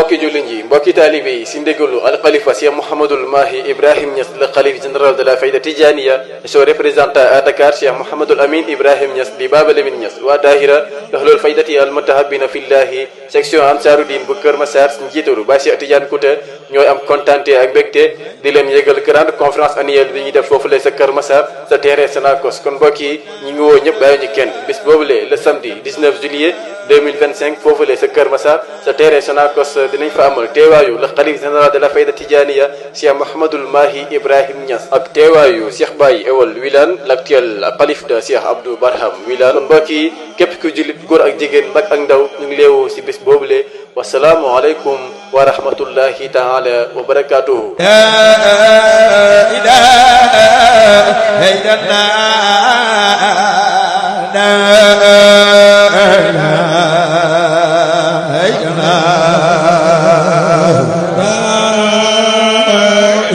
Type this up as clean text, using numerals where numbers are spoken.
mbokki jullit yi mbokki taalibe yi si ndégalu alxalifa Cheikh Mouhamadoul Mahi Ibrahim Niass le khalife général de la Fayda Tijaniya et son représentant à Dakar Cheikh Mouhamadoul Amin Ibrahim Niass di Baba Lamine Niass waa daahira Ahlul Faydati al mutahabbina fillahi section Ansaruddin bu Kër Massar si njiitalu Baye Cheikh Tidiane Kouta ñooy am kontante ak mbégte di leen yëgal grande conférence annuelle bi ñuy def foofule sa Kër Massar sa terrain Sonacos kon mbokk yi ñi ngi woo ñëpp bàyyi ñu kenn bis boobule le samedi 19 juillet 2025 foofule sa Kër Massar sa terrain Sonacos dinañ fa amal teewaayu le khalife général de la Fayda Tijaniya Cheikh Mouhamadoul Mahi Ibrahim Niass ak teewaayu Cheikh Baye Ewal Wilane l'actuel khalife de Cheikh Abdou Barham Wilane kon mbokk yi képp ku jullit góor ak jigéen mag ak ndaw ñu ngi leewu si bis boobule wasalaamu aleykum wa rahmatullahi taala wa barakatuhu. la